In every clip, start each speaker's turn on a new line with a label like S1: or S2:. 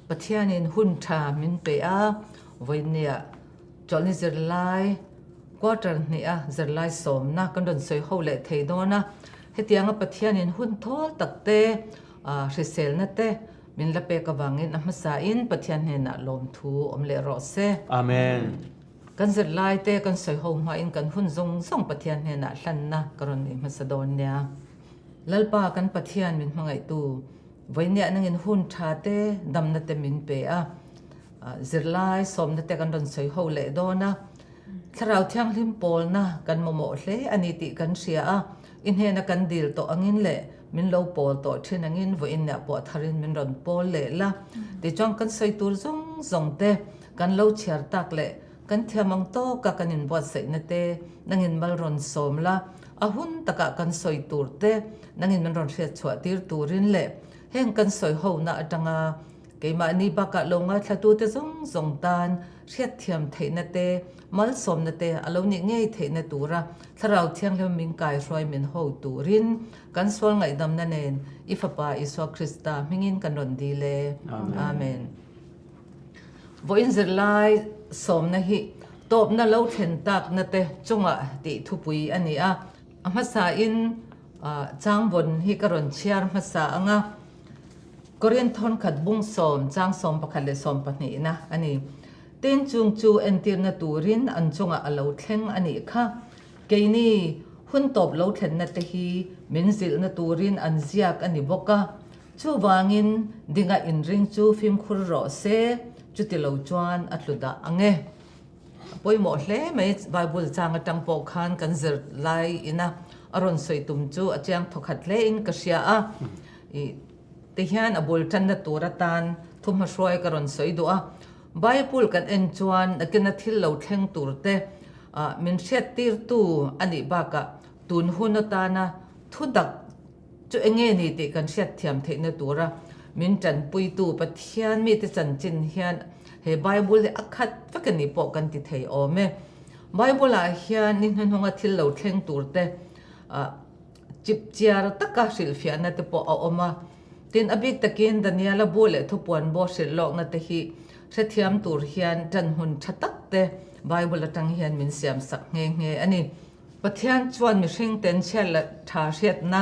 S1: Pathianin hun tha min pe a, vawinia chawlhni zirlai quarter hniha zirlai sawmna kan rawn sawi ho leh thei dawn a. Hetianga Pathianin hun thawl tak te, hriselna te min la pek avangin a hmasain Pathian hnenah lawmthu awm leh rawh se.
S2: Amen.
S1: Kan zirlai te kan sawi ho hmain kan hun zawng zawng Pathian hnenah hlanna ka rawn nei hmasa dawn nia. Lalpa kan Pathian min hmangaihtu Vawinia nangin hun tha te, damna te min pe a, zirlai sawmna te kan rawn sawi ho leh dawn a. Thlarau Thianghlim pawlna kan mamawh hle a ni tih kan hria a, i hnena kan dil tawh angin leh min lo pawl tawh thin angin vawiinah pawh tharin min rawn pawl leh la. Tichuan kan sawi tur zawng zawng te kan lo chhiar tak leh kan thiam ang tawka kan inbuatsaihna te nangin mal rawn sawm la, a hun takah kan sawi tur te Nangin min rawn hriat chhuah tir turin leh heng kan sawi hona atanga keimahni bakah lo ngaithlatute zawng zawng tan hriatthiam theihna te, malsawmna te a lo nih ngei theihna tura Thlarau Thianghlim min kaihruai min ho turin kan sual ngaihdamna nen i Fapa Isua Krista hmingin kan rawn dil e. Amen. Vawiin zirlai sawmna hi tawpna lo thlen takna te chungah tih thupui a ni a. A hmasain changvawn hi ka rawn chhiar hmasa ang a, Korinth thawnkhat bung sawm, chang 11 leh 12 na a ni. Tin, chung chu entirna turin an chungah a lo thleng a nih kha. Keini hun tawp lo thlenna te hi min zilhna turin an ziak a ni bawk a. Chuvangin dinga inring chu fimkhur rawh se, chuti lo chuan a tlu dah ang e. A pawimawh hle mai, Bible chang atang pawh khan kan zir lai ina a rawn sawi tum chu a chiang thawkhat hle in ka hria a, i ti hian a bul tanna tur atan thuhmahruai ka rawn sawi duh a, Bible kan en chuan nakina thil lo thleng tur te min hriat tirtu a nih bakah tun hun atana thu dak chu enge ni tih kan hriatthiam theihna tura min tanpuitu Pathian mite chanchin hian he Bible hi a khat vek a ni pawh kan ti thei awm e. Bible-ah hian ni hnuhnunga thil lo thleng turte chip chiar taka hrilhfiahna te pawh a awm a. Tin, a bik takin Daniela bu leh thupuan bo hrilh lawkna te hi hrethiam tur hian ṭanhmun ṭha tak te Bible aṭang hian min siamsak nghe nghe a ni. Pathian chuan mihring ten chhiat leh tha hriatna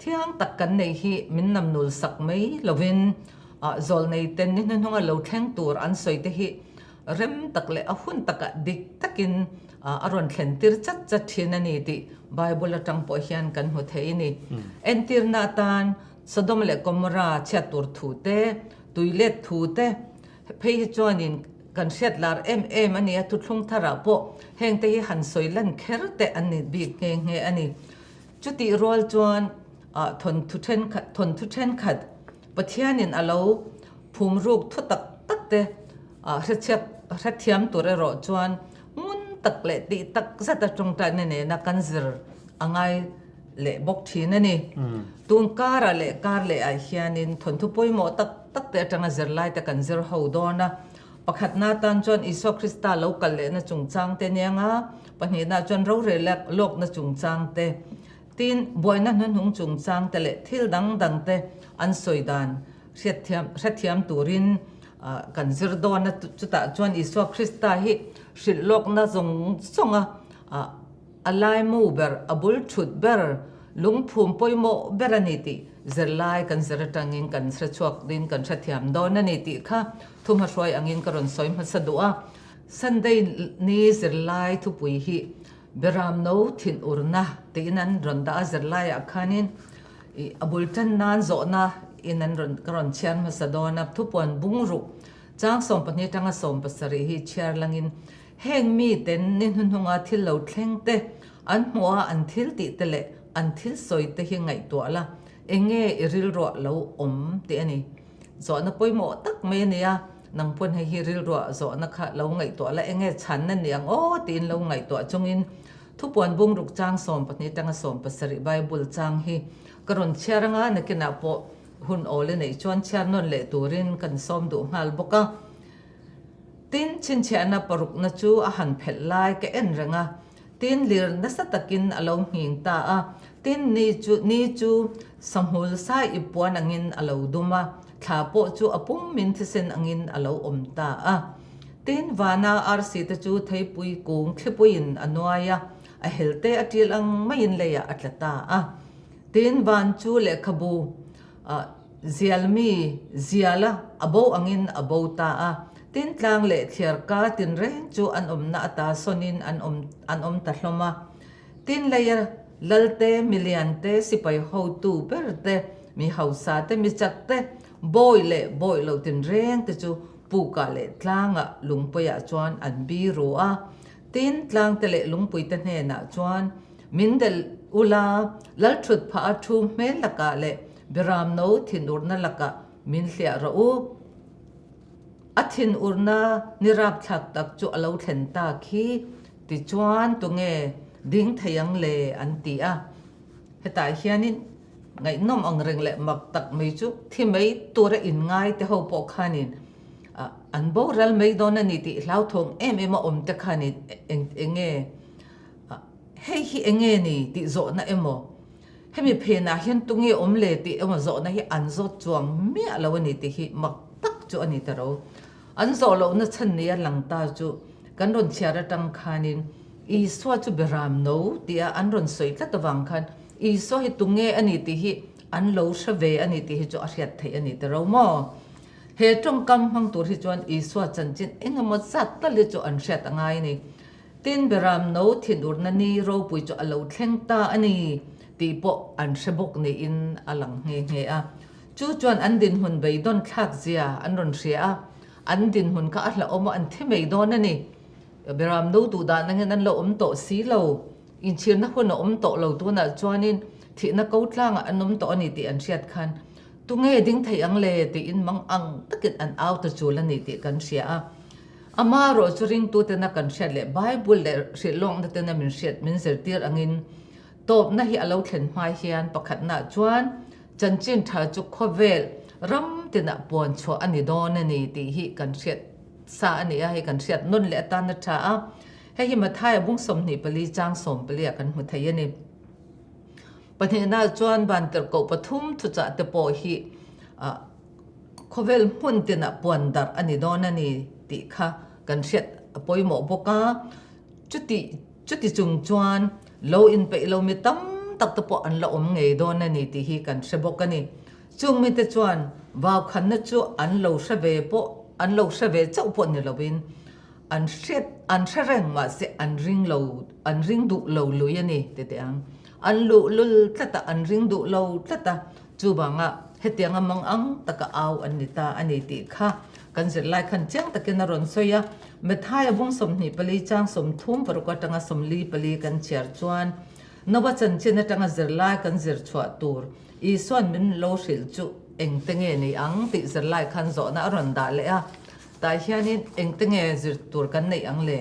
S1: thiang tak kan neih hi min namnul sak mai lovin zawlnei ten ni hnuhnunga lo thleng tur an sawi te hi rem tak leh a hun takah dik takin a rawn thlen tir chat chat thin a ni tih Bible atang pawh hian kan hmu thei a ni. Entirna atan Sodom leh Gomorrah chhiat tur thu te, tuilet thu te, Phei hi chuanin kan hriat lar em em a ni a, thuthlung tharah pawh hengte hi han sawi lan kher te an ni bik nghe nghe a ni. Chutih rual chuan thawnthu thenkhat thawnthu thenkhat Pathianin a lo phum ruk thu tak tak te hrechiak hrethiam tur erawh chuan ngun tak leh tih tak zata tawngtaina nena kan zir a ngai leh bawk thin a ni. Tun karah leh kar leh ah hianin thawnthu pawimawh tak tak te atanga zirlai te kan zir ho dawn a. Pakhatna atan chuan Isua Krista lo kal lehna chungchang te nia nga, pahnihna chuan rorel lawkna chungchang te, tin buaina hnuhnung chungchang te leh thil dang dang te an sawi dan hriatthiam hrethiam turin kan zir dawn a. Chutah chuan Isua Krista hi hrilh lawkna zawng zawnga A laimu ber, a bul thut ber, lungphum pawimawh ber a ni tih zirlai kan zir atangin kan hre chhuak din kan hrethiam dawn a ni tih kha thuhmahruai angin ka rawn sawi hmasa duh a. Sunday ni zirlai thupui hi Beram no thin urna tiin an rawn dah a, zirlaiah khanin ih a bul tan nan zawhna in an rawn ka rawn chhiar hmasa dawn a, thupuan bungruk chang 12 atanga 70 hi chhiar langin Heng miten ni hnuhnunga thil lo thleng te, an hmuh a an thil tih te leh an thil sawi te hi ngaihtuah la, eng nge i rilruah lo awm tih a ni. Zawhna pawimawh tak mai a ni a, nang pawn hei hi rilruah zawhna kha lo ngaihtuah la, eng nge chhanna ni ang aw tiin lo ngaihtuah chungin Thupuan bungruk chang 12 tanga 17 Bible chang hi ka rawn chhiar anga nakinah pawh hun awl i neih chuan chhiar nawn leh turin kan sawm duh nghal bawk a. Tin, chhinchhiahna parukna chu a han phelh lai ka en reng a, tin lir nasa takin a lo nghing ta a, tin ni chu ni chu sahmul sai ip puan angin a lo dum a, Thla pawh chu a pum min thisen angin a lo awm ta a. Tin, vana arsi te chu theipui kung thlipuiin a nuai a, a hel te a ṭil ang maiin leiah a tla ta a. Tin, van chu lehkhabu zialmi ziala a bo angin a bo ta a. Tin, tlang leh thliarka tinreng chu an awmna ata sawnin an awm an awm ta hlawm a. Tin, leia lalte, miliante, sipai hotu berte, mi hausate, mi chakte, bawi leh bawi lo tinreng te chu pukah leh tlangah lungpuiah chuan an bi ru a. Tin, tlangte leh lungpuite hnenah chuan min delh ula, lalthut phah a thu hmel lakah leh biramno thinurna lakah min hliah rawh u. A thinurna ni rapthlak tak chu a lo thlen ta khi, tichuan tunge ding thei ang le an ti a. Hetah hianin ngaihnawm ang reng leh mak tak mai chu thi mai tura inngai te ho pawh khanin an boral mai dawn a ni tih hlauthawng em em a awm te khanin eng enge hei hi enge ni tih zawhna emaw hemi phenah hian tunge awm le tih emaw zawhna hi an zawt chuang miah lo a ni tih hi mak tak chu a ni ta ro. An zawh lohna chhan nia lang ta chu kan rawn chhiar atang khanin Isua chu Beram no tia an rawn sawi tlat avang khan Isua hi tunge a ni tih hi an lo hre ve a ni tih hi chu a hriat theih a ni ta ro maw? He tawngkam hmang tur hi chuan Isua chanchin eng emaw zat tal hi chu an hriat a ngai a ni. Tin, Beram no thinurna ni ropui chu a lo thleng ta a ni tih pawh an hre bawk niin a lang nghe nghe a. Chu chuan an dinhmun beidawn thlak zia an rawn hria a, an dinhmun kha a hlauhawm a, an thi mai dawn a ni. Beram no duh dan angin an lo awm tawh si lo. Inchhirna hun a awm tawh lo tunah chuanin thihna ko tlangah an awm tawh a ni tih an hriat khan tunge ding thei ang le tiin mang ang takin an au ta chul a ni tih kan hria a. Amaherawh chu ringtutena kan hriat leh Bible leh hrilhlawkna tena min hriat min zirtir angin tawpna hi a lo thlen hma hian pakhatnaah chuan chanchin tha chu khawvel ram tinah puan chhuah a ni dawn a ni tih hi kan hriat sa a ni a, hei kan hriat nawn leh atan a tha a. Hei hi Mathaia bung 24 chang 14 ah kan hmu thei a ni. Pahnihna chuan vantirhkoh pathum thuchah te pawh hi khawvel hmun tinah puan darh a ni dawn a ni tih kha kan hriat a pawimawh bawk a. Chuti chuti chung chuan lo inpeih lo mi tam tak te pawh an la awm ngei dawn a ni tih hi kan hre bawk a ni. Chung mite chuan vaukhanna chu an lo hre ve pawh an lo hre ve chauh pawh ni lovin An hriat, an hre reng mahse an ring lo, an ring duh lo lui a ni ti teh ang. An luh lul tlat a, an ring duh lo tlat a, chuvanga hetianga mang ang taka au an ni ta a ni tih kha kan zirlai khan chiang takin a rawn sawi a. Mathaia bung 24 chang 30 paruk atanga 44 kan chhiar chuan Noa chanchin atanga zirlai kan zir chhuah tur Isuan min lo hrilh chu engte nge ni ang tih zirlai khan zawhna a rawn dah leh a. Tah hianin engte nge zir tur kan neih ang le?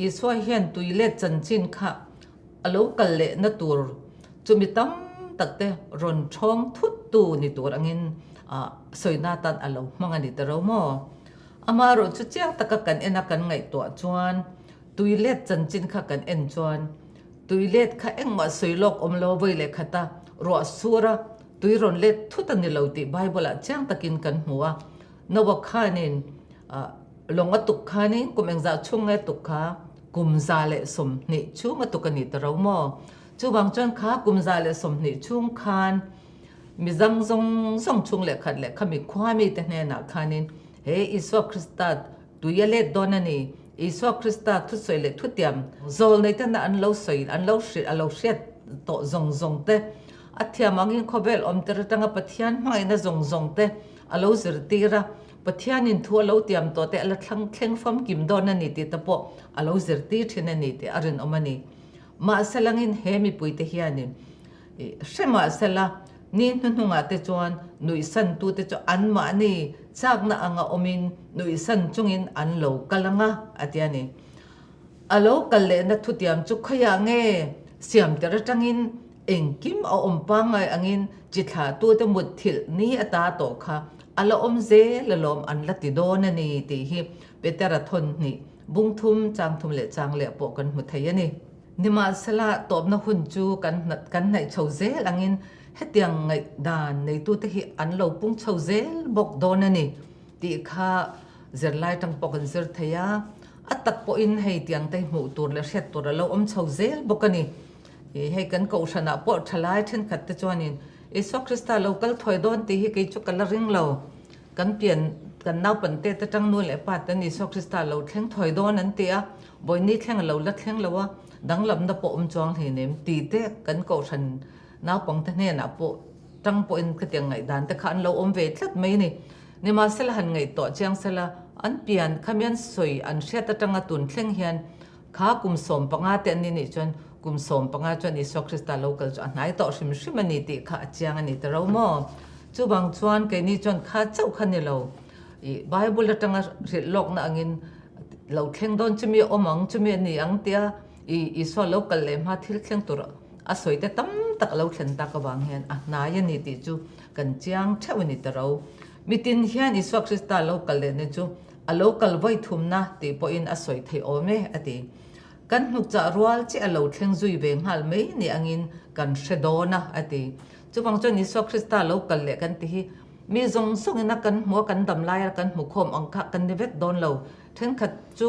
S1: Isua hian tui let chanchin kha a lo kal lehna tur chu mi tam tak te rawn ṭhawng thut tu ni tur angin sawina atan a lo hmang a ni ta ro maw? Amaherawh chu chiang taka kan en a kan ngaihtuah chuan tui let chanchin kha kan en chuan tui let kha engmah sawi lawk awm lo vawi leh khat a, ruah sur a, Tui rawn let thut a ni lo tih Bible-ah chiang takin kan hmu a. Noah khanin lawng a tuk khanin kum engzah chhung nge tuk kha? Kum 120 chhung a tuk a ni ta ro maw? Chuvang chuan kha kum 120 chhung khan mi zang zawng zawng chhung leh khat leh khami khua mite hnenah khanin he Isua Krista tui a let dawn a ni. Isua Krista thusawi leh thutiam zawlneitena an lo sawi, an lo hrilh, a lo hriat tawh zawng zawng te, A thiam angin khawvel awmtir atanga Pathian hmangaihna zawng zawng te a lo zirtir a, Pathianin thu a lo tiam tawh te a la thlang thleng famkim dawn a ni tih te pawh a lo zirtir thin a ni tih a rinawm a ni. Mahse langin he mipuite hianin hre mahsela ni hnuhnungah te chuan nuihsantute chu anmahni chakna anga awmin nuihsan chungin an lo kal anga a ti a ni. A lo kal lehna thutiam chu khawiah nge siamtir atangin Engkim a awm pangngai angin chi thlahtute mutthilh ni ata tawh kha a la awm zel alawm an la ti dawn a ni tih hi Petera thawn hnih, bung thum, chang thum leh chang leh pawh kan hmu thei a ni. Nimahsela, tawpna hun chu kan kan hnaih chho zel angin Hetiang ngaihdan neitute hi an lo pung chho zel bawk dawn a ni tih kha zirlai tang pawh kan zir thei a, a tak pawhin hei tiang te hi hmuh tur leh hriat tur a lo awm chho zel bawk a ni. Ih hei kan kohhranah pawh thalai thenkhat te chuanin Isua Krista lo kal thawi dawn tih hi kei chu ka la ring lo. Kan pian kan naupan te te tang nu leh pa ten Isua Krista lo thleng thawi dawn an ti a, vawiini thleng a lo la thleng lo a, danglamna pawh awm chuang hleinem ti te kan kohhran naupangte hnenah pawh tang pawhin khatiang ngaihdan te kha an lo awm ve tlat mai a ni. Nimahsela han ngaihtuah chiang sela an pian khamian sawi an hriat atanga tun thleng hian Kha kum 15 te an ni nih chuan kum 15 chuan Isua Krista lo kal chu a hnai tawh hrim hrim a ni tih kha a chiang a ni ta ro maw? Chuvang chuan keini chuan kha chauh kha ni lo. I Bible atanga hrilh lawkna angin lo thleng dawn chumi a awm ang, chumi a ni ang tia i Isua lo kal leh hma thil thleng tur a sawi te tam tak a lo thlen tak avang hian a hnai a ni tih chu kan chiang theuh a ni ta ro. Mitin hian Isua Krista lo kal leh ni chu A lo kal vawi thumna tih pawhin a sawi theih awm e, a ti. Kan hnukchah rual chiah a lo thleng zui ve nghal mai ni angin kan hre dawn a, a ti. Chuvang chuan Isua Krista lo kal leh kan ti hi mi zawng zawngin a kan hmu a, kan dam laia kan hmu khawm ang kha kan ni vek dawn lo. Thenkhat chu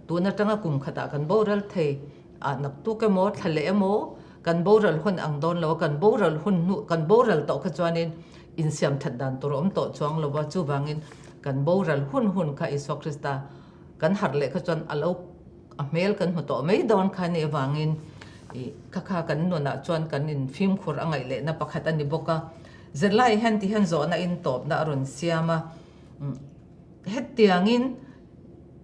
S1: tun atanga kum khatah kan boral thei a, naktuk emaw, thla leh emaw kan boral hun ang dawn lo a, kan boral hun hnu, kan boral tawh kha chuanin insiam that dan tur a awm tawh chuang lo a, chuvangin kan boral hun hun kha Isua Krista kan harh leh kha chuan a lo a hmel kan hmu tawh mai dawn kha nih avangin ih kha kha kan nunah chuan kan in fimkhur a ngaih lehna pakhat a ni bawk a. Zirlai hian ti hian zawhna in tawpna a rawn siam a, hetiangin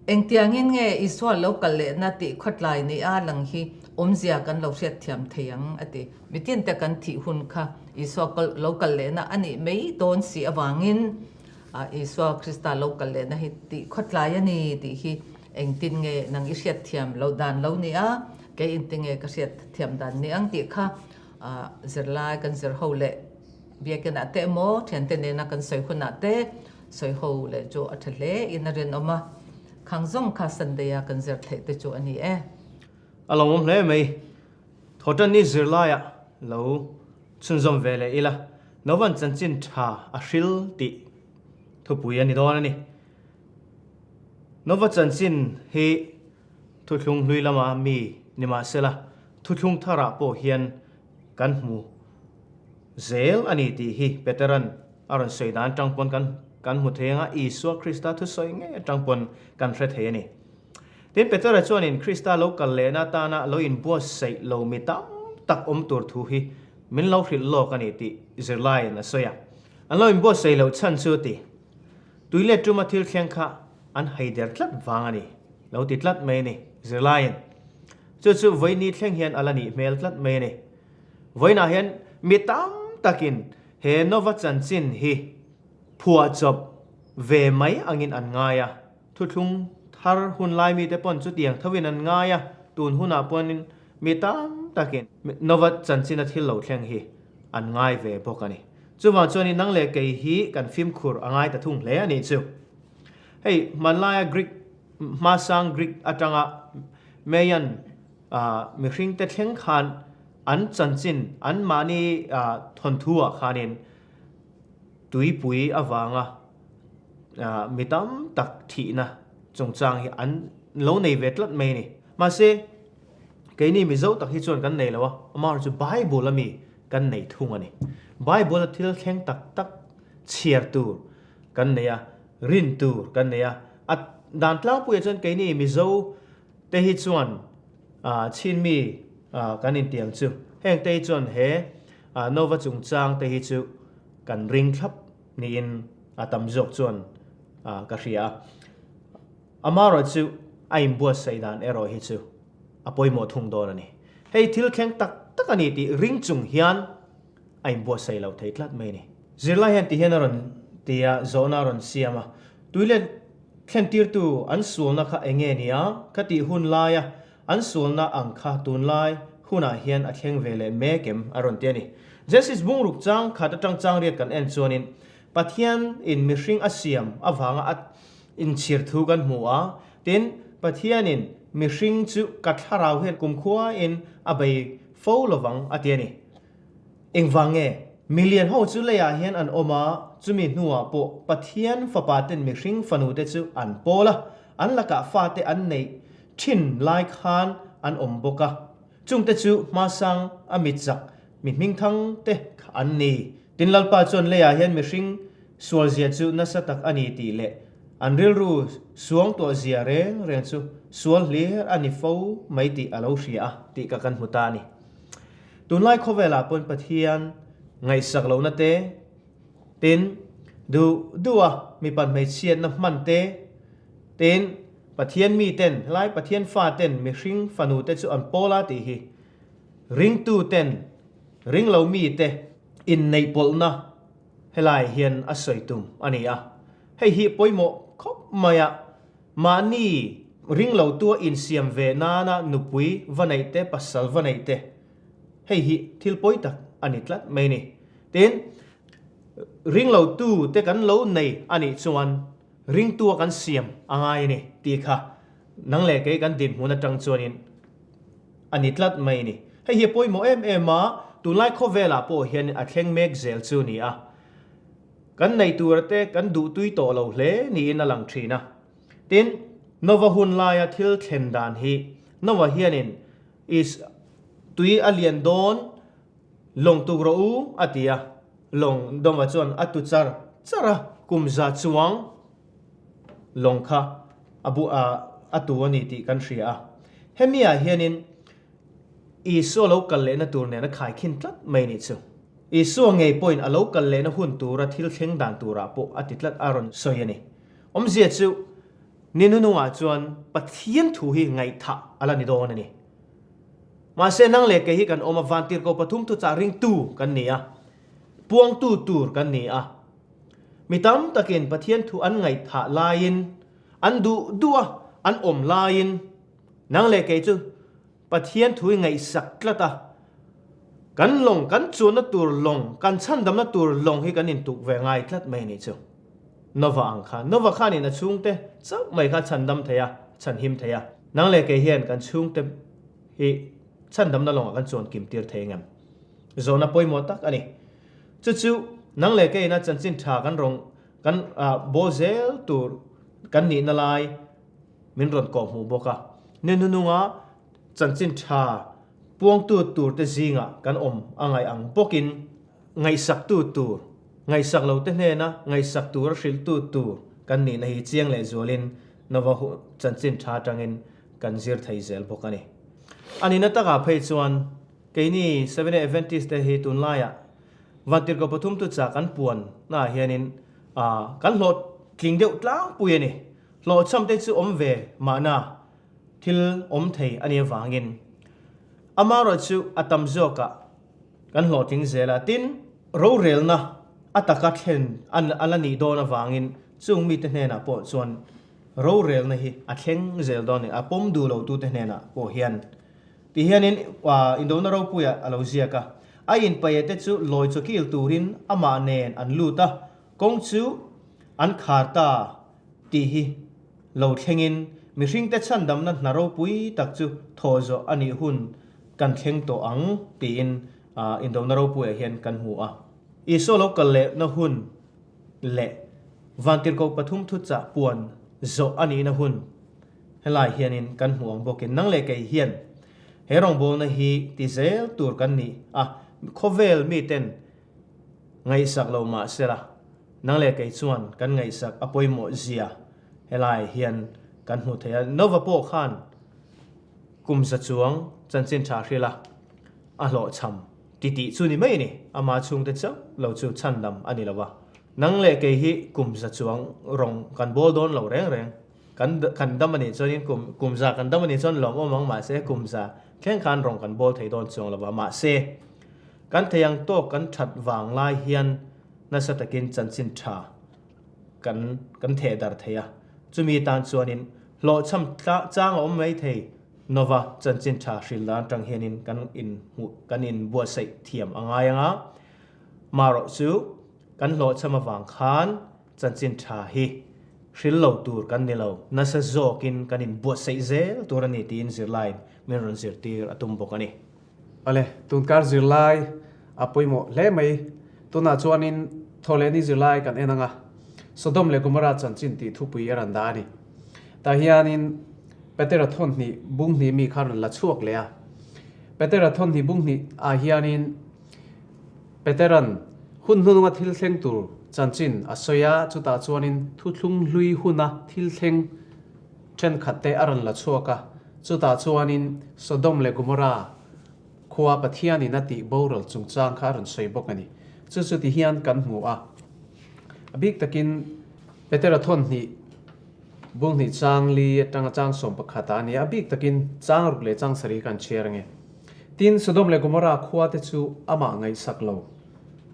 S1: engtiangin nge Isua lo kal lehna tih khawtlai ni a lang hi awmzia kan lo hriatthiam thei ang a ti. Mitinte kan thih hun kha Isua lo kal lehna a nih mai dawn si avangin Isua Krista lo kal lehna hi tih khawtlai a ni tih hi engtin nge nang i hriatthiam lo dan lo ni a, kei engtin nge ka hriatthiam dan ni ang tih kha zirlai kan zir ho leh biakinah te emaw thiante nena kan sawi hunah te sawi ho leh chu a tha hle in a rinawm a, khang zawng kha Sunday a kan zir theih te chu a ni e.
S2: A lo awm hle mai. Thawhtanni zirlaiah lo chhunzawm ve leh ila, Novan chanchin tha a hril tih thupui a ni dawn a ni. Nova chanchin hi thuthlung hlui lama mi ni mahsela thuthlung tharah pawh hian kan hmu zel a ni tih hi Peteran a rawn sawi dan atang pawn kan kan hmu thei anga Isua Krista thusawi ngei atang pawn kan hre thei a ni. Tin, Petera chuanin Krista lo kal lehna atana lo inbuatsaih lo mi tam tak awm tur thu hi min lo hrilh lawk a ni tih zirlaiin a sawi a. An lo inbuatsaih loh chhan chu ti, tui let tuma thil thleng kha an haider tlat vang a ni, lo ti tlat mai a ni zirlaiin. Chu chu vawiini thleng hian a la nih hmel tlat mai a ni. Vawiinah hian mi tam takin he Nova chanchin hi phuahchawp ve mai angin an ngai a. Thuthlung thar hun lai mite pawn chutiang thovin an ngai a, tun hunah pawhin mi tam takin Nova chanchina thil lo thleng hi an ngai ve bawk a ni. Chuvang chuanin nang leh kei hi kan fimkhur a ngai ta thung hle a nih chu. Hei, hmanlaia Greek, hmasang Greek atanga Mayan mihringte thleng khan an chanchin, anmahni thawnthu-ah khanin tuipui avanga mi tam tak thihna chungchang hi an lo nei ve tlat mai a ni. Mahse, keini Mizo tak hi chuan kan nei lo a, amaherawhchu Bible a mi kan nei thung a ni. Bible a thil thleng tak tak chhiar tur kan nei a, rin tur kan nei a. A dan tlangpuiah chuan keini Mizo te hi chuan Chin mi kan intiang chu heng te hi chuan he Nova chungchang te hi chu kan ring thlap niin a tam zawk chuan ka hria a. Amaherawh chu a inbuatsaih dan erawh hi chu a pawimawh thung dawn a ni. Hei thil thleng tak tak a ni tih ring chung hian a inbuatsaih loh thei tlat mai a ni. Zirlai hian ti hian a rawn ti a, zawhna a rawn siam a, Tuilet thlentirtu an sualna kha eng nge nia ka tih hun laia An sualna ang kha tunlai hunah hian a thleng ve leh mek em? a rawn ti a ni. Genesis bungruk chang khat atang chang riat kan en chuanin Pathian in mihring a siam avanga a inchhir thu kan hmu a, tin, Pathianin mihring chu ka thlarau hian kumkhua in a bei fo lovang a ti a ni. Engvang nge? Milian ho chu leiah hian an awm a, chumi hnuah pawh Pathian fapaten mihring fanute chu an pawl a, an lakah fate an neih thin lai khan an awm bawk a. Chungte chu hmasang a mitzak mi hmingthang te kha an ni. Tin Lalpa chuan leiah hian mihring sualzia chu nasa tak a ni tih leh an rilru suangtuah zia reng reng chu sual hlir a ni fo mai tih a lo hria a tih ka kan hmu ta a ni. Tunlai khawvelah pawn Pathian ngaihsak lohna te, tin duh duh a mipa hmeichhiatna hman te, tin Pathian miten helai Pathian faten mihring fanu te chu an pawl a tih hi ringtu ten ringlo mite inneih pawlhna helai hian a sawi tum a ni a. Hei hi pawimawh khawp mai a, mahni ringlo tua insiam ve nana nupui va neih te pasal va neih te hei hi thil pawi tak a ni tlat mai a ni. Tin, ringlo tu te kan lo nei a nih chuan Ringtua kan siam a ngai a ni tih kha nang leh kei kan dinhmun atang chuanin a ni tlat mai a ni. Hei hi a pawimawh em em a, tunlai khawvelah pawh hian a thleng mek zel chu ni a. Kan neih tura te kan duhtui tawh lo hle niin a lang thin a. Tin, Nova hun laia thil thlen dan hi Nova hianin is tui a lian dawn Lawng tuk rawh u, a ti a. Lawng Dawma chuan a tu char char a, kum za chuang lawng kha a bu a a tu a ni tih kan hria a. Hemi ah hianin Isua lo kal lehna tur nen a khaikhin tlat mai nih chu. Isua ngei pawhin a lo kal lehna hun tura thil thleng dan turah pawh a ti tlat a rawn sawi a ni. Awmzia chu ni hnunungah chuan Pathian thu hi ngaihthah a la ni dawn a ni. Mahse nang leh kei hi kan awm a, vantirhkoh pathum thuchah ringtu kan ni a, puangtu tur kan ni a. Mi tam takin Pathian thu an ngaihthah laiin, an duh duh a, an awm laiin, nang leh kei chu Pathian thu i ngaihsak tlat a, kan lawng, kan chuanna tur lawng, kan chhandamna tur lawng hi kan intuk ve ngai tlat mai a nih chu. Nova ang khan, Nova khanin a chhungte chauh mai kha chhandam thei a, chhanhim thei a. Nang leh kei hian kan chhungte hi chhandamna lawngah kan chuan kim tir thei engem? Zawhna pawimawh tak a ni. Chu chu nang leh keiin a chanchin tha kan rawn kan bawl zel tur kan nihna lai min rawn kawh hmuh bawk a. Ni hnununga chanchin tha puangtu turte zingah kan awm a ngaih ang bawkin Ngaihsaktu tur, ngaihsak lote hnena ngaihsak tura hrilhtu tur kan nihna hi chiang leh zualin Nova chanchin tha atangin kan zir thei zel bawk a ni. A nihna takah phei chuan keini Seventh-day Adventist te hi tunlaiah Vantirhkoh pathum tu chah kan puannaah hianin kan hlawhtling deuh tlangpui a ni. Hlawhchham te chu awm ve mahna thil awm thei a nih avangin amaherawhchu a tam zawkah Kan hlawhtling zel a, tin, rorelna a taka thlen a la nih dawn avangin chung mite hnenah pawh chuan rorelna hi a thleng zel dawn a ni, a pawm duh lotute hnenah pawh hian. Ti hianin Indona ropuia a lo ziak a, a inpaih te chu lawi chawkil turin amah nen an lut a, kawng chu an khar ta tih hi lo thlengin mihringte chhandamna hna ropui tak chu thawh zawh a nih hun kan thleng tawh ang tiin Indona ropuiah hian kan hmu a. Isua lo kal lehna hun leh Vantirhkoh pathum thuchah puan zawh a nihna hun helai hianin kan hmu ang bawkin nang leh kei hian he rawngbawlna hi ti zel tur kan ni a, khawvel miten Ngaihsak lo mah sela, nang leh kei chuan kan ngaihsak a pawimawh zia helai hian kan hmu thei a. Nova pawh khan kum za chuang chanchin tha hrilh a, a hlawhchham ti tih chu ni mai a ni. Ama chhungte chauh lo chu chhandam a ni lo va. Nang leh kei hi kum za chuang rawng kan bawl dawn lo reng reng. Kan kan dam a nih chuanin kum kum za kan dam a nih chuan lawmawm ang mahse kum za thleng khan rawng kan bawl thei dawn chuang lo va. Mahse. Kan thei ang tawk kan that vang lai hian nasa takin chanchin tha kan kan theh dar thei a, chumi tan chuanin hlawhchham chang a awm mai thei nova chanchin tha hril dan atang hianin kan in hmuh kan in buatsaih thiam a ngai ang a, marawh chu kan hlawhchham avang khan chanchin tha hi hril lo tur kan ni lo, nasa zawkin kan in buatsaih zel tur a ni tiin zirlaiin min rawn zirtir a tum bawk a ni.
S3: Awle, tunkar zirlai a pawimawh hle mai. Tunah chuanin Thawhlehni zirlai kan en anga Sodom leh Gomorrah chanchin tih thupui a rawn dah a ni. Tah hianin Petera thawn hnih bung hnih mi kha a rawn la chhuak leh a. Petera thawn hnih bung hnih ah hianin Petera'n hun hnununga thil thleng tur chanchin a sawi a, chutah chuanin thuthlung hlui huna thil thleng thenkhat te a rawn la chhuak a, chutah chuanin Sodom leh Gomorrah Khua Pathianin a tih boral chungchang kha a rawn sawi bawk a ni. Chu chu ti hian kan hmu a. A bik takin Petera thawn hnih bung hnih chang li atanga chang 11 ah a ni a, a bik takin chang ruk leh chang sarih kan chhiar ange. Tin, Sodom leh Gomorrah khua te chu amah ngaihsak lo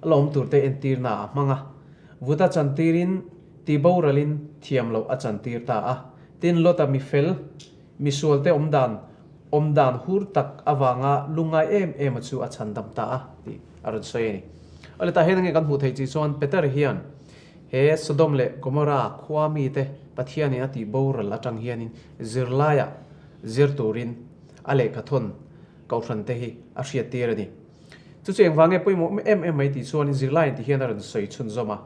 S3: a lawm tur te entirna a hmang a. Vut a chantirin tih boralin thiam loh a chantir ta a. Tin, Lot-a mifel Misualte awmdan, awmdan hur tak avanga lungngai em em a chu a chhandam ta a tih a rawn sawi a ni. Awle tah hian enge kan hmuh theih chi chuan Peter hian he Sodom leh Gomorrah khua mite Pathianin a tih boral atang hianin zirlaiah zir turin a lehkhathawn kohhran te hi a hriattir a ni. Chu chu engvang nge pawimawh em em mai tih chuanin zirlaiin ti hian a rawn sawi chhunzawm a.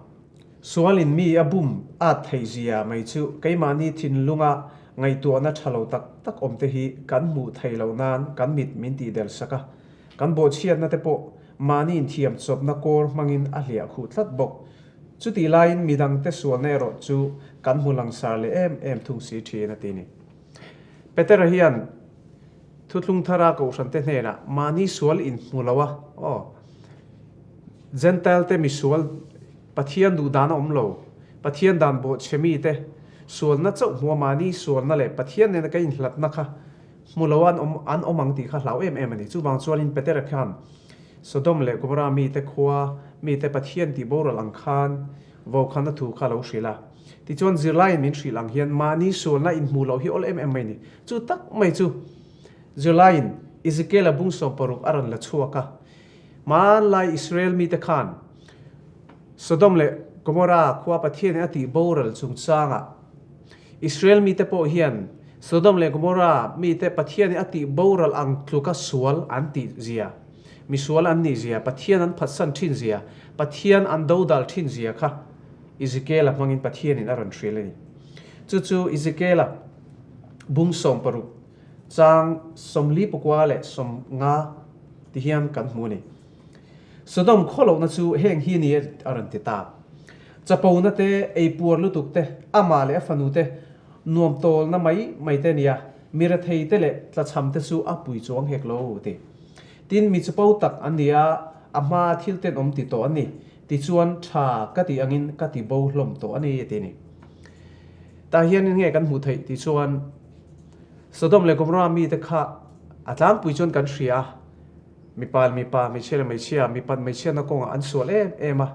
S3: Sualin mi a bum at theih zia mai chu keimahni thinlunga ngaihtuahna tha lo tak tak awm te hi kan hmuh theih loh nan kan mit min tih del sak a, kan bawhchhiatna te pawh mahni inthiam chawpna kawr hmangin a hliah khuh tlat bawk. Chutih laiin midangte sualna erawh chu kan hmu langsar leh em em thung si thin a ti ni. Petera hian Thuthlung thara kohhrante hnenah mahni sual inhmu lo a, aw, Gentile te misual Pathian duh dan a awm lo, Pathian dan bawhchhe mite sualna chauh hmua mahni sualna leh Pathian nena ka inhlatna kha hmu lo an awm an awm ang tih kha hlau em em a ni. Chuvang chuanin Petera khan Sodom leh Gomorrah mite khua mite Pathian tih boral ang khan vaukhana thu kha a lo hrilh a. Tichuan zirlaiin min hrilh ang hian mahni sualna inhmuh loh hi awl em em mai a ni. Chu tak mai chu zirlaiin Ezekiel-a bung 60 a rawn la chhuak a. Hmanlai Israel mite khan Sodom leh Gomorrah khua Pathianin a tih boral chungchangah Israel mite pawh hian Sodom leh Gomorrah mite Pathianin a tih boral ang tluka sual an tih zia, misual an nih zia, Pathian an phatsan thin zia, Pathian an dodal thin zia kha Ezekiel-a hmangin Pathianin a rawn hrilh a ni. Chu chu Ezekiel-a bung 60 chang 44 leh 50 ti hian kan hmu a ni. Sodom khawlohna chu heng hi ni a rawn ti ta. Chapona te, eipuar lutuk te, amah leh a fanu te nuam tawlna mai mai te nia, mi rethei te leh tlachham te chu a pui chuang hek lo ti. Tin, mi chapo tak an ni a, a hmaa thil tenawm ti tawh an ni. Tichuan, tha ka tih angin ka ti bo hlawm tawh a ni ti a ni. Tah hianin nge kan hmuh theih tih chuan Sodom leh Gomorrah mite kha a tlangpui chuan kan hria a, mipa leh mipa, hmeichhia leh hmeichhia, mipat hmeichhiatna kawngah an sual em em a,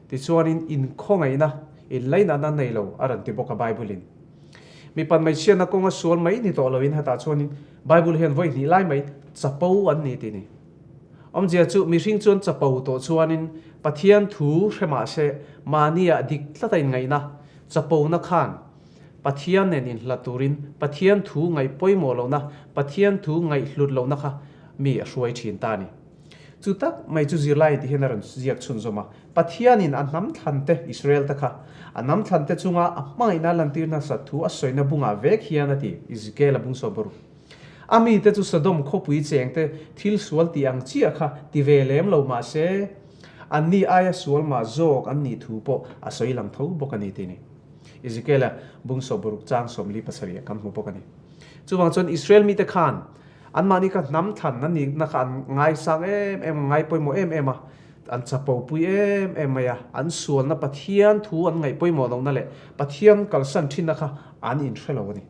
S3: tichuanin inkhawngaihna, inlainatna an nei lo a rawn ti bawk a Bible-in. Mipat hmeichhiatna kawnga sual mai ni tawh loin hetah chuanin Bible hian vawi hnih lai mai chapo an ni tih ni. Awmzia chu mihring chuan chapo tawh chuanin Pathian thu hre mah se mahniah dik tlata inngaihna chapona khan Pathian nen inhlat turin Pathian thu ngaih pawimawh lohna, Pathian thu ngaih hlut lohna kha mi a hruai thin ta a ni. Chu tak mai chu zirlai tih hian a rawn ziak chhunzawm a, Pathianin a hnam thlante, Israel te kha, a hnam thlante chunga a hmangaihna lantir nasat thu a sawina bungah vek hian a ti, Ezekiel-a bung sawhbawrh. A mite chu Sodom khawpui chengte thil sual tih ang chiah kha ti ve lem lo mah se, anni aia sual mah zawk an nih thu pawh a sawi lang tho bawk a ni tih a ni. Ezekiel-a bung 60 chang 47 ah kan hmu bawk a ni. Chuvang chuan Israel mite khan anmahni kha hnam thlan an nihna kha an ngaisang em em a, ngai pawimawh em em a, an chapo pui em em mai a, an sualna Pathian thu an ngaih pawimawh lohna leh Pathian kalsan thinna kha an inhre lo a ni.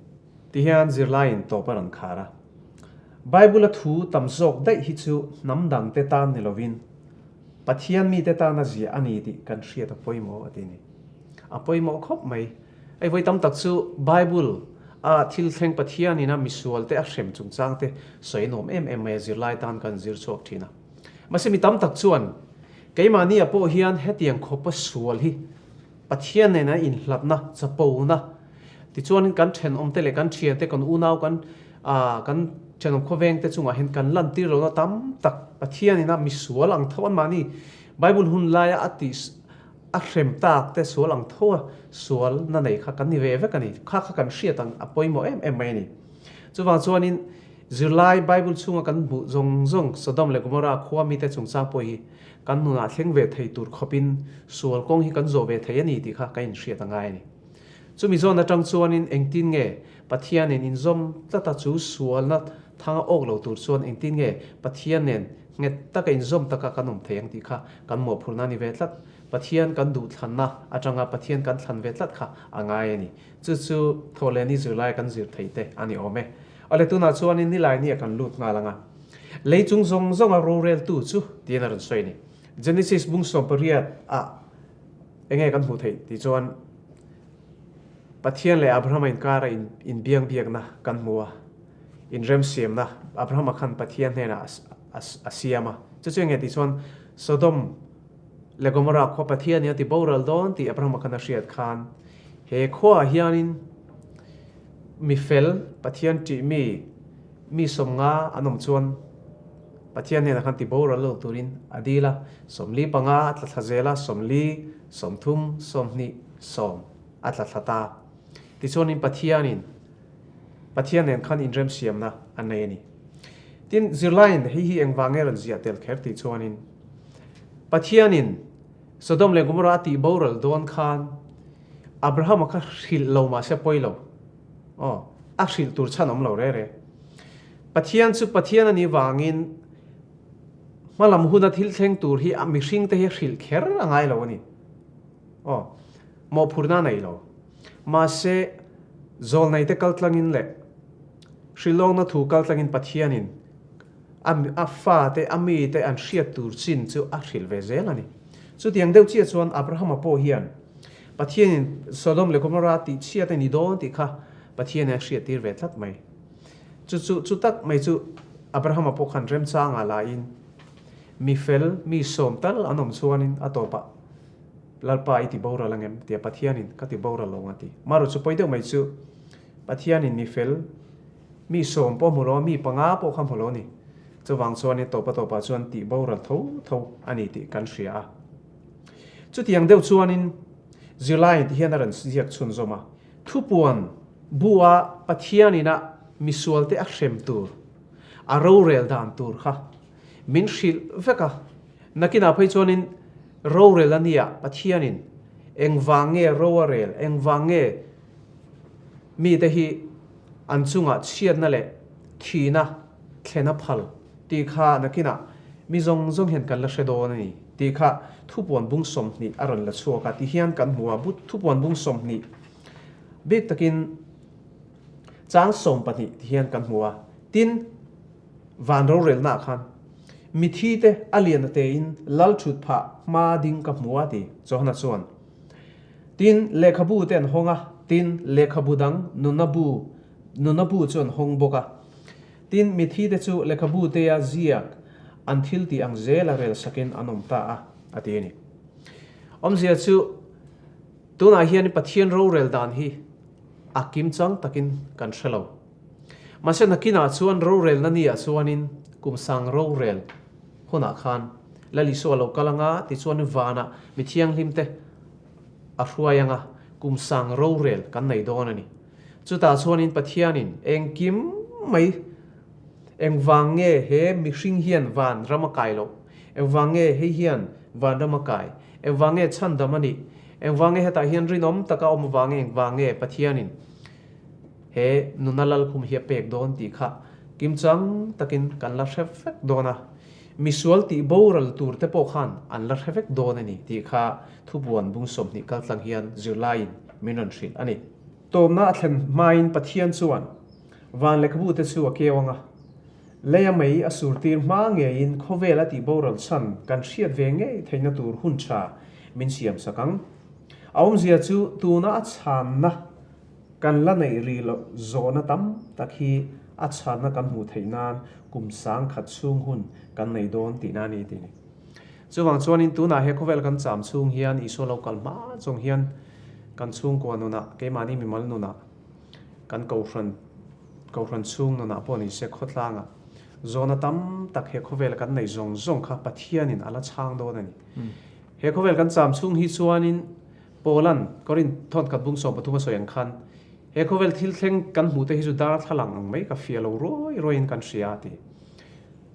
S3: Tihian zirlaiin tawp a rawn khar a. Bible-a thu tam zawk daih hi chu hnam dangte tan ni lovin Pathian mite tana ziah a ni tih kan hriat a pawimawh a ti ni. A pawimawh khawp mai. Hei vawi tam tak chu Bible a thil thleng Pathianin a misual te a hrem chungchang te sawi nuam em em mai a zirlai tan kan zir chhuak thin a. Mahse mi tam tak chuan keimahni-ah pawh hian hetiang khawpa sual hi Pathian nena inhlatna, chapona, tichuanin kan thenawmte leh kan thiante, kan unau, kan kan thenawm khawvengte chungah hian kan lantir lohna tam tak Pathianina misual ang tho anmahni. Bible hun laia a tih a hrem tak te sual ang tho a sual na nei kha kan ni ve vek a ni. Kha kha kan hriat ang a pawimawh em em mai a ni. Chuvang chuanin zirlai Bible chhunga kan hmuh zawng zawng Sodom leh Gomorrah khua mite chungchang pawh hi kan nunah thleng ve thei tur khawpin sual kawng hi kan zawh ve thei a ni tih kha kan inhriat a ngai a ni. Chumi zawn atang chuanin engtin nge Pathianin inzawm tlata chu sualna thanga awk lo tur chuan engtin nge Pathian nen nghet taka inzawm taka kan awm thei ang tih kha kan mawhphurhna a ni ve tlat. Pathian kan duhthlanna atanga Pathian kan thlan ve tlat kha a ngai a ni. Chu chu Thawhlehni zirlai kan zir theih te a ni awm e. Awle tunah chuanin nilai nia kan lut nghal ang a. Lei chung zawng zawnga roreltu chu tiin a rawn sawi a ni. Genesis bung 18 ah enge kan hmuh theih tih chuan Pathian leh Abrahama inkara inbiang biakna kan hmu a, inremsiamna Abrahama khan Pathian hnenah a siam a. Chu chu enge tih chuan Sodom leh Gomorrah khua Pathianin a ti boral dawn tih Abrahama khan a hriat khan he khuaah hianin mi fel Pathian ṭih mi mi 50 an awm chuan Pathian hnenah khan ti boral lo turin a dil a, 45 a tla thla zel a, 40, 30, 20, 10 a tla thla ta. Tichuanin Pathianin Pathian nen khan inremsiamna a nei a ni. Tin, zirlaiin hei hi engvang nge rawn ziah tel kher tih chuanin Pathianin Sodom leh Gomorrah a tih boral dawn khan Abrahama kha hrilh lo mahse pawi lo. Aw, a hrilh tur chhan awm lo re re. Pathian chu Pathian a nih vangin hmalam huna thil thleng tur hi a mihring te hi hrilh kher a ngai lo a ni. Aw, mawhphurhna a nei lo. Mahse, zawlnei te kaltlangin leh hrilhlawkna thu kaltlangin Pathianin a a fate, a mite an hriat tur chin chu a hrilh ve zel a ni. Chutiang deuh chiah chuan Abrahama pawh hian Pathianin Sodom leh Gomorrah tih chhiat a ni dawn tih kha Pathianin a hriattir ve tlat mai. Chu chu chu tak mai chu Abrahama pawh khan remchangah lain mi fel, mi sawm tal an awm chuanin a tawpah Lalpa i ti boral angem tia Pathianin ka ti boral lo ang a ti. Marawh chu pawi deuh mai chu Pathianin mi fel, mi sawm pawh hmu lo a, mi panga pawh kha hmu lo a ni. Chuvang chuanin tawpa tawpah chuan tih boral tho tho a ni tih kan hria a. Chutiang deuh chuanin zirlaiin ti hian a rawn ziak chhunzawm a, Thupuan bu-a Pathianin a misualte a hrem tur, a rorel dan tur kha min hrilh vek a. Nakinah phei chuanin rorel a nia Pathianin engvang nge ro a rel, engvang nge mite hi an chungah chhiatna leh thihna thlen a phal tih kha nakinah mi zawng zawng hian kan la hre dawn a ni tih kha thupuan bung 20 a rawn la chhuak a ti hian kan hmu a, thupuan bung 20 bik takin chang 12 ti hian kan hmu a, tin van rorelnaah khan mithi te a lian a tein lal thut phah hma ding ka hmu a ti Johana chuan. Tin lehkhabu te an hawng a, tin lehkhabu dang nuna bu nuna bu chu an hawng bawk a. Tin, mithite chu lehkhabutea ziak an thil tih ang zela rel sakin an awm ta a, a ti a ni. Awmzia chu tunah hian Pathian rorel dan hi a kim chang takin kan hre lo. Mahse nakinah chuan rorelna niah chuanin kum sang rorel hunah khan Lal Isua lo kal anga tichuan vanah mi thianghlimte a hruai anga kum sang rorel kan nei dawn a ni. Chutah chuanin Pathianin engkim mai engvang nge he mihring hian van ram a kai loh, engvang nge hei hian van ram a kai, engvang nge chhandam a nih, engvang nge hetah hian rinawm taka awm avangin engvang nge Pathianin he nuna lalkhum hi a pek dawn tih kha kimchang takin kan la hre vek dawn a, misual tih boral tur te pawh khan an la hre vek dawn a ni tih kha thubuan bung 20 kaltlang hian zirlaiin min rawn hrilh a ni. Tawmna a thlen hmain Pathian chuan van lehkhabu te chu a keu ang a, leia mei a surtir hma ngeiin khawvel a tih boral chhan kan hriat ve ngei theihna tur hun tha min siam sak ang. A awmzia chu tuna a chhanna kan la neih rih loh zawhna tam tak hi a chhanna kan hmuh theih nan kum 1000 chhung hun kan nei dawn tihna a ni tih ni. Chuvang chuanin tunah he khawvel kan cham chhung hian Isua lo kal hma chung hian kan chhungkua nunah, keimahni mimal nunah, kan kohhran, kohhran chhung nunah pawh ni se khawtlangah. Zawhna tam tak he khawvela kan neih zawng zawng kha Pathianin a la chhang dawn a ni. He khawvel kan cham chhung hi chuanin Paula'n Korinth thawnkhat bung 13 a sawi ang khan, He khawvel thil thleng kan hmuh te hi chu darthlalang ang mai ka fiah lo ruai ruaiin kan hria a ti.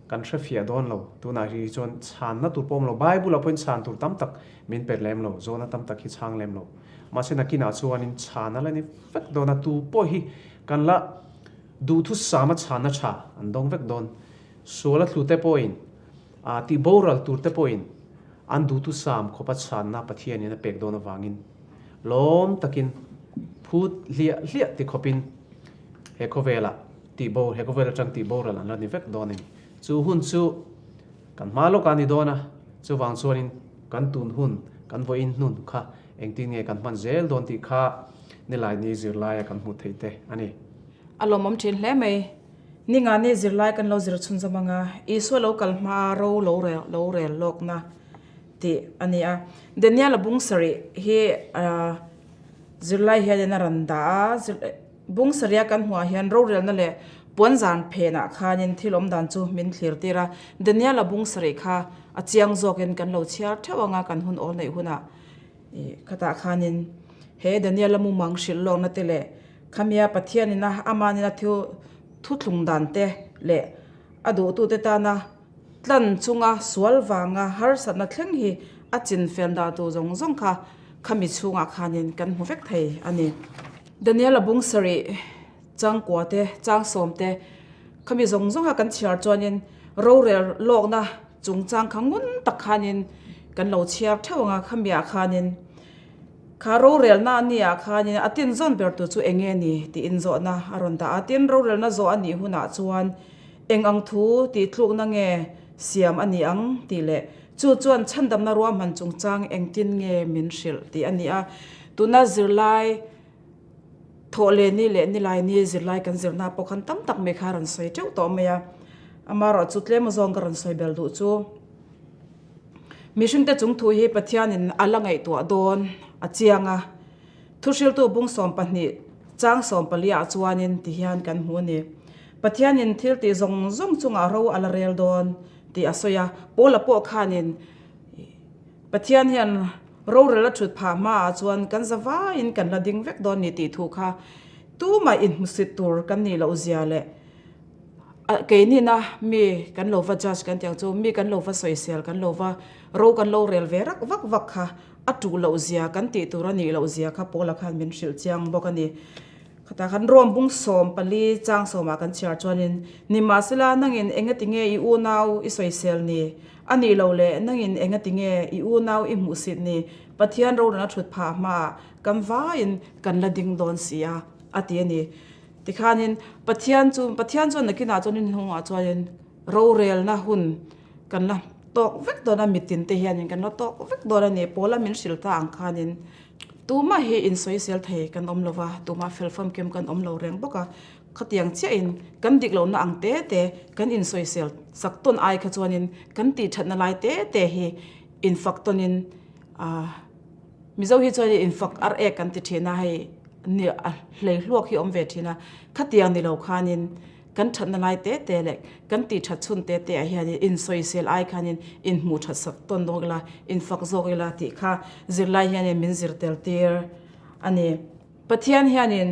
S3: Kan hre fiah dawn lo. Tunah hi chuan chhanna tur pawh awm lo. Bible-ah pawhin chhan tur tam tak min pe lem lo. Zawhna tam tak hi chhang lem lo. Mahse nakinah chuanin chhan a la ni vek dawn a, tu pawh hi kan la duhthusama chhanna tha an dawng vek dawn. Suala thlute pawhin, tih boral turte pawhin an duhthusam khawpa chhanna Pathianin a pek dawn avangin lawm takin phut hliah hliah ti khawpin he khawvelah tih bo, he khawvel atang tih boral an la ni vek dawn a ni. Chu hun chu kan hma lawkah a ni dawn a, chuvang chuanin kan tun hun, kan vawiin hnun kha engtin nge kan hman zel dawn tih kha nilaini zirlaia kan hmuh theih te a ni.
S4: A lawmawm thin hle mai. Ningani zirlai kan lo zir chhunzawm ang a, Isua lo kal hmaa ro lo rel lo rel lawkna tih a ni a. Daniel-a bung sarih hi zirlai hianin a rawn dah a, bung sarih a kan hmuhah hian rorelna leh puanzan phenah khanin thil awm dan chu min thlir tir a. Daniel-a bung sarih kha a chiang zawkin kan lo chhiar theuh ang a, kan hun awl neih hunah khatah khanin he Daniel-a mumang hrilh lawkna te leh Khamia Pathianin a amanin a thil thuthlung dan te leh a duhtute tana tlan chunga sual vanga harsatna thleng hi a chinfel dan tur zawng zawng kha khami chhungah khanin kan hmu vek thei a ni. Daniel-a bung sarih changkua te, changsawm te khami zawng zawnga kan chhiar chuanin rorel lawkna chungchang kha ngun tak khanin kan lo chhiar theuh ang a, khamiah khanin Kha rorelna a nih ah khanin a tinzawn ber tur chu eng nge ni tiin zawhna a rawn dah a. Tin, rorelna zawh a nih hunah chuan eng ang thu tih tlukna nge siam a ni ang tih leh chu chuan chhandamna ruahman chungchang engtin nge min hrilh tih a ni a. Tuna zirlai thawhlehni leh nilaini zirlai kan zirna pawh khan tam tak mai kha a rawn sawi teuh tawh mai a. Amaherawhchu tlem azawng ka rawn sawi bel duh chu. Mihringte chung thu hi Pathianin a la ngaihtuah dawn a chiang a, Thuhriltu bung 12 chang 14 ah chuanin ti hian kan hmu a ni. Pathianin thil tih zawng zawng chungah ro a la rel dawn tih a sawi a, Paula pawh khanin Pathian hian rorel a thut phah hmaah chuan kan za vaiin kan la ding vek dawn ni tih thu kha tumah inhmusit tur kan nih loh zia leh Keinina mi kan lo va judge kan tih ang chu, mi kan lo va sawisel, kan lo va ro kan lo rel ve rak vak vak kha a tuh loh zia kan tih tur a nih loh zia kha Paula khan min hrilh chiang bawk a ni. Khatah khan Rome bung 14 chang sawmah kan chhiar chuanin, Nimahsela nangin engati nge i unau i sawisel ni? A nih loh leh nangin engati nge i unau i hmuhsit ni? Pathian rorelna thut phah hmaah kan vaiin kan la ding dawn si a, a ti a ni. Tikhanin Pathian chu Pathian chuan nakinah chuan inhnungah chuanin rorelna hun kan la tawk vek dawn a, mitin te hianin kan la tawk vek dawn a ni. Paula min hrilh ta ang khanin tumah hi insawisel thei kan awm lo va, tumah fel famkim kan awm lo reng bawk a. Khatiang chiahin kan dik lohna ang te te kan insawisel sak tawn ai kha chuanin kan tih thatna lai te te hi infak tawnin ah Mizo hi chuan infak ar ek kan ti thin a, hei ni a hlei hluak hi awm ve thin a, khatiang ni lo khanin kan thatna lai te te leh kan tih that chhun te te ah hianin insawisel ai khanin inhmuh that sak tawn dawk ila, infak zawk ila tih kha zirlai hianin min zir tel tir a ni. Pathian hianin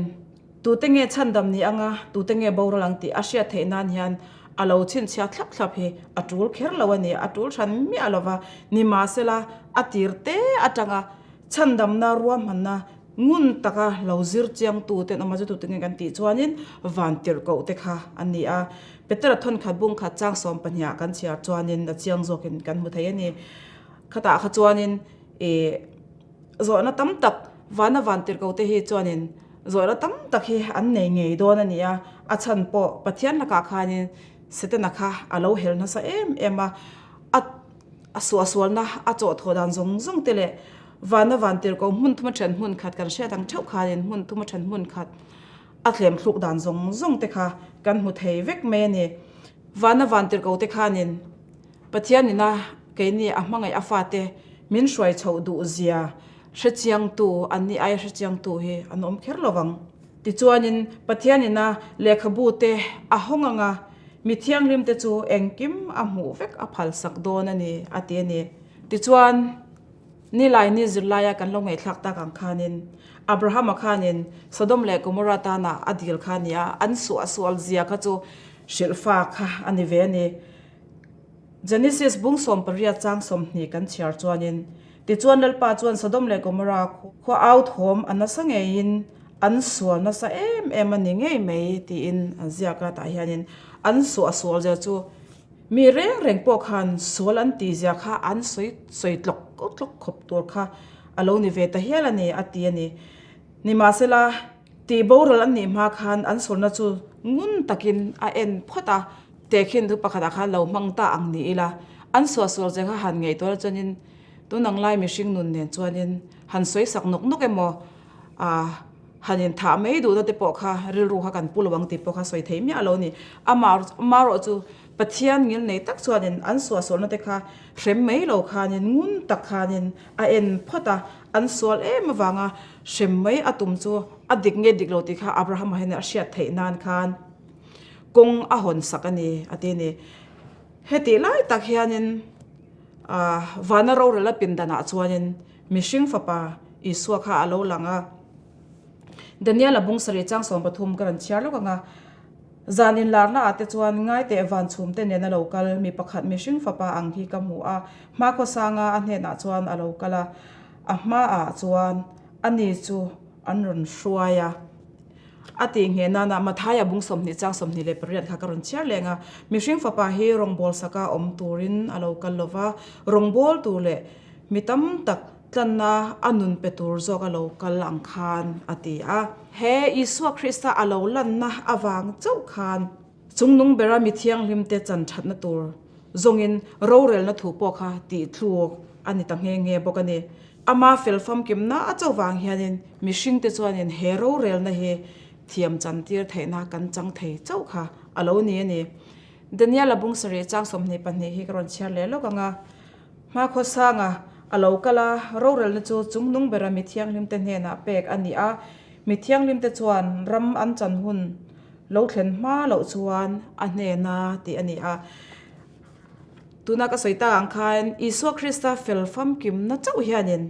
S4: tute nge chhandam ni anga tute nge boral ang tih a hriat theih nan hian a lo chhinchhiah thlap thlap hi a tul kher lo a ni, a tul hran miah lo va, nimahsela a tir te atanga chhandamna ruahmanna ngun taka lo zir chiangtu te an awm a, chu tute nge kan tih chuanin van tirhkoh te kha a ni a, Petera thawnkhat bungkhat chang 12 ah kan chhiar chuanin a chiang zawkin kan hmu thei a ni, khatah kha chuanin ih. Zawhna tam tak, vana van tirhko te hi chuanin zawhna tam tak hi an nei ngei dawn a ni a, a chhan pawh Pathian lakah khanin Setana kha a lo hel nasa em em a, a a suahsualna a chawhthawh dan zawng zawng te leh vana van tirhko hmun thuma then hmun khat kan hriat ang theuh khanin hmun thuma then hmun khat a thlem thluk dan zawng zawng te kha kan hmu thei vek mai a ni. Vana van tirhko te khanin Pathian ina keini a hmangaih a fate min hruai chhoh duh zia hrechiangtu an nih aia hrechiangtu hi an awm kher lo vang. Tichuanin Pathian ina lehkhabu te a hawng anga. Mi thianghlimte chu engkim a hmuh vek a phalsak dawn a ni, a ti a ni. Tichuan, Nilai ni zirlaia kan lo ngaihthlak tak ang khanin, Abrahama khanin Sodom leh Gomorrah tana a dil kha a ni a, an suahsual zia kha chu hrilhfa kha a ni ve a ni. Genesis bung 18 chang 20 kan chhiar chuanin, Tichuan Lalpa chuan Sodom leh Gomorrah khua au thawm a nasa ngeiin an sual nasa em em a ni ngei mai tiin an ziak a, tah hianin an suahsual zia chu Mi reng reng pawh khan sual an tih zia kha an sawi sawi tlawk tlawk khawp tur kha a lo ni ve ta hial a ni, a ti a ni. Nimahsela, tih boral an nih hma khan an sualna chu ngun takin a en phawt a, tehkhin thu pakhatah khan lo hmang ta ang ni ila, an suahsual zia kha han ngaihtuah la chuanin tun ang lai mihring nun nen chuanin han sawi sak nawk nawk emaw, A han inthah mai duhna te pawh kha rilru kha kan pu lo ang tih pawh kha sawi thei miah lo a ni. Amah amarawh chu Pathian ngil nei tak chuanin an suahsualna te kha hrem mai lo khanin ngun tak khanin a en phawt a, an sual em avanga hrem mai a tum chu a dik nge dik lo tih kha Abrahama hian a hriat theih nan khan kawng a hawn sak a ni a ti a ni. Hetih lai tak hianin vana rorel a pindanah chuanin Mihring fapa Isua kha a lo lang a. Daniel-a bung sarih chang 13 ka rawn chhiar lawk ang a. Zan inlarna ah te chuan ngaiteh van chhum te nen a lo kal, mi pakhat mihring fapa ang hi ka hmu a, hmakhua sanga a hnenah chuan a lo kal a, a hmaah chuan ani chu an rawn hruai a. A tih ngheh nana Mathaia bung 20 chang 28 kha ka rawn chhiar leng a, mihring fapa hi rawngbâwl saka awm turin a lo kal lo va, rawngbâwl tur leh Mi tam tak tlanna a nun pe tur zawk a lo kal ang khan a ti a. He Isua Krista a lo lanna avang chauh khan chungnung bera mi thianghlimte chan thatna tur zawngin rorelna thu pawh kha tih thluk a ni ta nghe nghe bawk a ni. Ama fel famkimna a chauh vang hianin mihringte chuanin he rorelna hi thiam chantir theihna kan chang thei chauh kha a lo ni a ni. Daniel-a bung sarih chang 22 hi ka rawn chhiar leh lawk ang a. Hmakhawsanga a lo kal a, rorelna chu chungnung bera mi thianghlimte hnenah pek a ni a, mi thianghlimte chuan ram an chan hun lo thlen hma loh chuan a hnena tih a ni a. Tuna ka sawi tak ang khan Isua Krista fel famkimna chauh hianin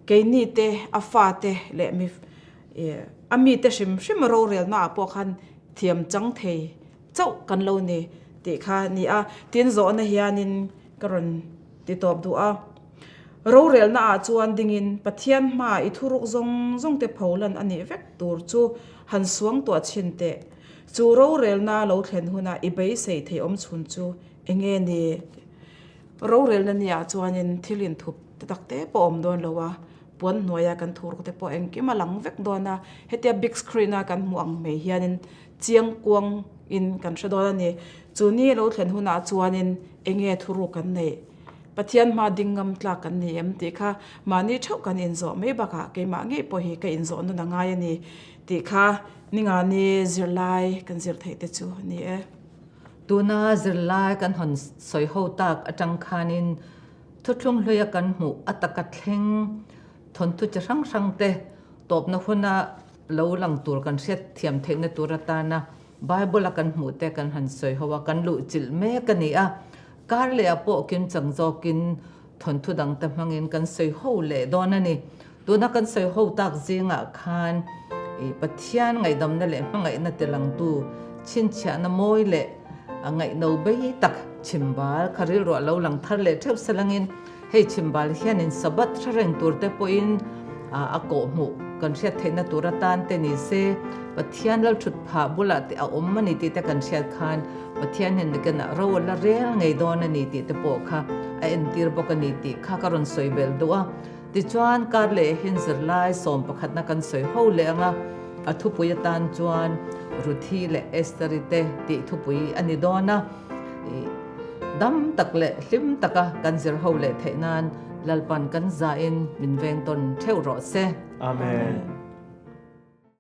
S4: keini te, a fate leh mi a mite hrim hrim rorelnaah pawh khan thiam chang thei chauh kan lo ni tih kha a ni a. Tin, zawhna hianin Ka rawn ti tawp duh a. Rorelna ah chuan dingin Pathian hmaah i thuruk zawng zawng te pholan a nih vek tur chu han suang tuah chhin teh. Chu rorelna lo thlen huna i beisei thei awm chhun chu enge ni? Rorelna ni ah chuanin thil inthup te tak te pawh awm dawn lo a, puan hnuaia kan thuruk te pawh engkim a lang vek dawn a, hetia big screen a kan hmuh ang mai hianin Chiang kuang in kan hre dawn a ni. Chu ni lo thlen hunah chuanin enge thuruk kan neih? Pathian hma ding ngam tlak kan ni em tih kha mahni theuh kan inzawh mai bakah keimah ngei pawh hi ka inzawh nun a ngai a ni tih kha ningani zirlai kan zir theih te chu a ni e.
S1: Tuna zirlai kan hawn sawi ho tak atang khanin thuthlung hluia kan hmuh a taka thleng thawnthu chi hrang hrang te tawpna huna Lo lang tur kan hriat thiam theihna tur atana Bible-a kan hmuh te kan han sawi ho a, kan luh chilh mek a ni a. Kar lehah pawh kimchang zawkin thawnthu dangte hmangin kan sawi ho leh dawn a ni. Tuna kan sawi ho tak zingah khan i Pathian ngaihdamna leh hmangaihna tilangtu chhinchhiahna mawi leh a ngaihno bei tak chhimbal kha rilruah lo lang thar leh theuh salangin Hei chhimbal hianin Sabbath hre reng tur te pawhin a kawhhmuh kan hriat theihna tur atan te ni se, Pathian lal thut phah bulah te a awm a ni tih te kan hriat khan Pathian hian nakinah ro a la rel ngei dawn a ni tih te pawh kha a entir bawk a ni tih kha ka rawn sawi belh duh a. Tichuan kar leh hin zirlai sawm pakhatna kan sawi ho leh ang a, a thupui atan chuan Ruthi leh Esther-i te tih thupui a ni dawn a. Dam tak leh hlim taka kan zir ho leh theih nan Lalpan kan zahin min veng tawn theuh rawh se.
S2: Amen.